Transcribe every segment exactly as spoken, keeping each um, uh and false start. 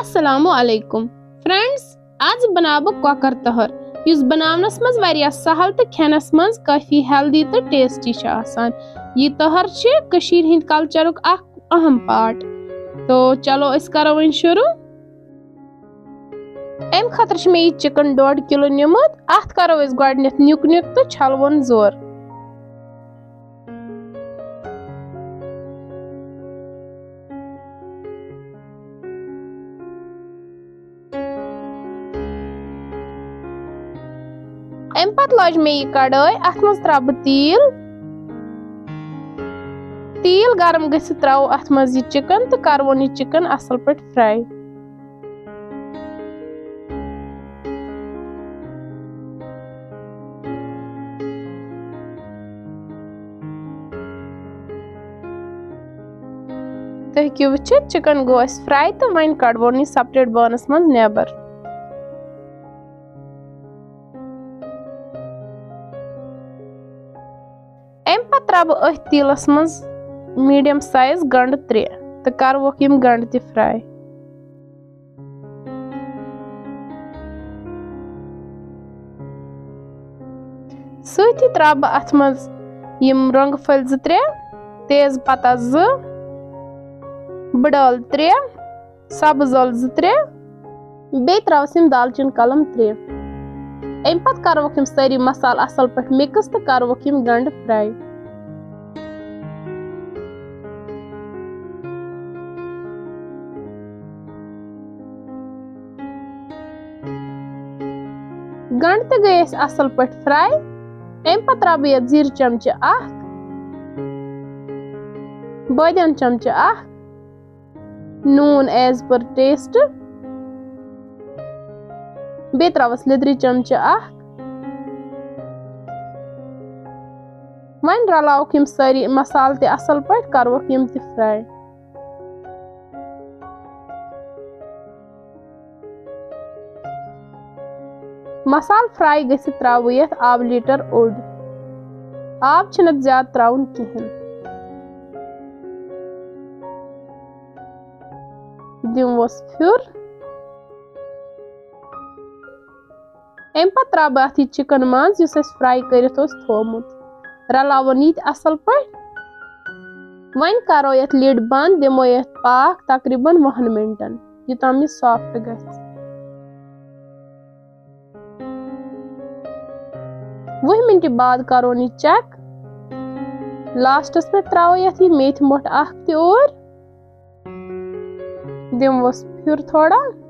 السلام علیکم فرینڈز، آز بناو بہٕ کۄکر تٔہر، یُس بناونس منٛز واریاہ سہل تہٕ کھٮ۪نس منٛز کٲفی ہیلدی تہٕ ٹیسٹی چھُ آسان۔ یہِ تٔہر چھِ کٔشیٖرِ ہٕنٛدِ کلچرُک اکھ اہم پارٹ۔ تو چلو أسۍ کرو وۄنۍ شروع۔ امہِ خٲطرٕ چھُ مےٚ یہِ چکن ڈوڈ کلو نیومُت۔ اتھ کرو أسۍ گۄڈٕنیتھ نیُک نیُک تہٕ چھلوُن زور۔ امہِ پتہٕ لٲج مےٚ یہِ کڑٲے، اتھ منٛز ترٛاوٕ بہٕ تیٖل۔ تیٖل گرم گٔژھِتھ ترٛاوو اتھ منٛز یہِ چکن تہٕ کرون یہِ چکن اصل پٲٹھۍ فراے۔ تُہۍ ہیٚکِو وٕچھِتھ، چکن گوٚو اَسہِ فراے تہٕ وۄنۍ کڑوون یہِ سپریٹ بانس منٛز نیبر۔ امہِ پتہٕ ترٛاوٕ بہٕ أتھۍ تیٖلس منٛز میڈیم سایز گنڈٕ ترٛےٚ تہٕ کرٕ ووکھ یِم گنڈٕ تہِ فراے۔ سۭتی ترٛاوٕ بہٕ اتھ منٛز یِم رۄنٛگہٕ پھٔلۍ زٕ ترٛےٚ، تیز پتہ زٕ، بٕڈ ٲلہٕ ترٛےٚ، سبٕز ٲلہٕ زٕ ترٛےٚ، بیٚیہِ ترٛاوس یِم دالچیٖن کلم ترٛےٚ۔ امہِ پتہٕ کرٕ ووکھ یِم سٲری مسالہٕ اصل پٲٹھۍ مِکٕس تہٕ کرٕ ووکھ یِم گنڈٕ فراے۔ گنڈٕ تہِ گٔے اَسہِ اصل پٲٹھۍ فراے۔ امہِ پتہٕ ترٛاوٕ بہٕ یتھ زیٖرٕ چمچہٕ اکھ، بٲدیان چمچہٕ اکھ، نوٗن as per taste، بیٚیہِ ترٛاوس لیٚدرِ چمچہٕ اکھ۔ وۄنۍ رلاوکھ یِم سٲری مسالہٕ تہِ اصل پٲٹھۍ، کروکھ یِم تہِ فراے۔ مسالہٕ فراے گٔژھِتھ ترٛاوو یتھ آبہٕ لیٖٹر اوٚڑ۔ آب چھُنہٕ اتھ زیادٕ ترٛاوُن کِہیٖنۍ۔ دِموس پھیُر۔ امہِ پتہٕ ترٛاوٕ بہٕ اتھ یہِ چکن منٛز، یُس اسہِ فراے کٔرِتھ اوس تھوومُت۔ رلاوُن یہِ تہِ اصل پٲٹھۍ۔ وۄنۍ کرو یتھ lid بند، دِمو یتھ پاکھ تقریباً وُہن منٹن، یوٚتام یہِ soft گژھِ۔ وُہہِ منٹہِ بعد کرون یہِ check۔ لاسٹس پٮ۪ٹھ ترٛاوو یتھ یہِ میتھِ مۄٹھ اکھ تہِ اور۔ دِموس پھیُر تھوڑا۔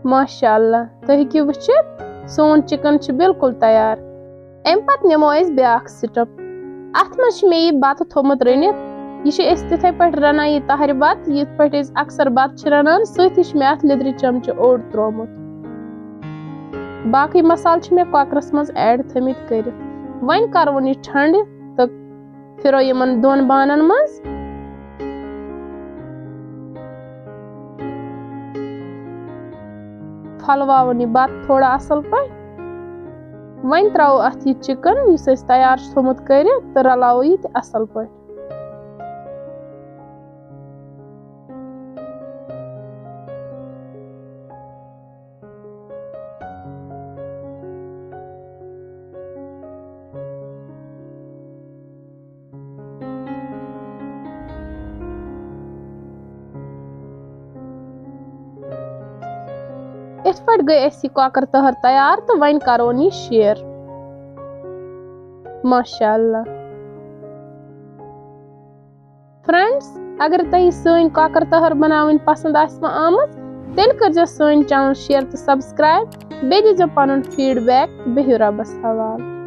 ماشاء اللہ، تُہۍ ہیٚکِو وٕچھِتھ، سون چکن چھُ بالکل تیار۔ اَمہِ پتہٕ نِمو أسۍ بیٛاکھ step۔ اَتھ منٛز چھُ مےٚ یہِ بَتہٕ تھوٚومُت رٔنِتھ۔ یہِ چھِ أسۍ تِتھَے پٲٹھۍ رَنان، یہِ تَہرِ بَتہٕ، یِتھ پٲٹھۍ أسۍ اکثر بَتہٕ چھِ رَنان۔ سۭتی چھُ مےٚ اَتھ لیٚدرِ چمچہٕ اوٚڑ ترٛوومُت۔ باقٕے مصالہٕ چھِ مےٚ کۄکرَس منٛز add تھٲومٕتۍ کٔرِتھ۔ وۄنۍ کَرون یہِ ٹھنٛڈٕ تہٕ پھِرو یِمن دۄن بانن منٛز۔ پھۄلواوُن یہِ بَتہٕ تھوڑا اَصٕل پٲٹھۍ۔ وۄنۍ ترٛاوو اَتھ یہِ چِکن، یُس اَسہِ تیار چھُ تھوٚومُت کٔرِتھ، تہٕ رَلاوو یہِ تہِ اَصٕل پٲٹھۍ۔ یِتھ پٲٹھۍ گٔے اَسہِ یہِ کۄکر تٔہر تیار تہٕ وۄنۍ کرون یہِ share۔ ماشاء اللہ۔ فرینڈز، اگر تۄہہِ یہِ سٲنۍ کۄکر تٔہر بناوٕنۍ پسند آسہِ وۄنۍ آمٕژ، تیٚلہِ کٔرزیٚو سٲنۍ channel share تہٕ subscribe۔ بیٚیہِ دیٖزیٚو پنُن feedback۔ بِہِو رۄبس حوالہٕ۔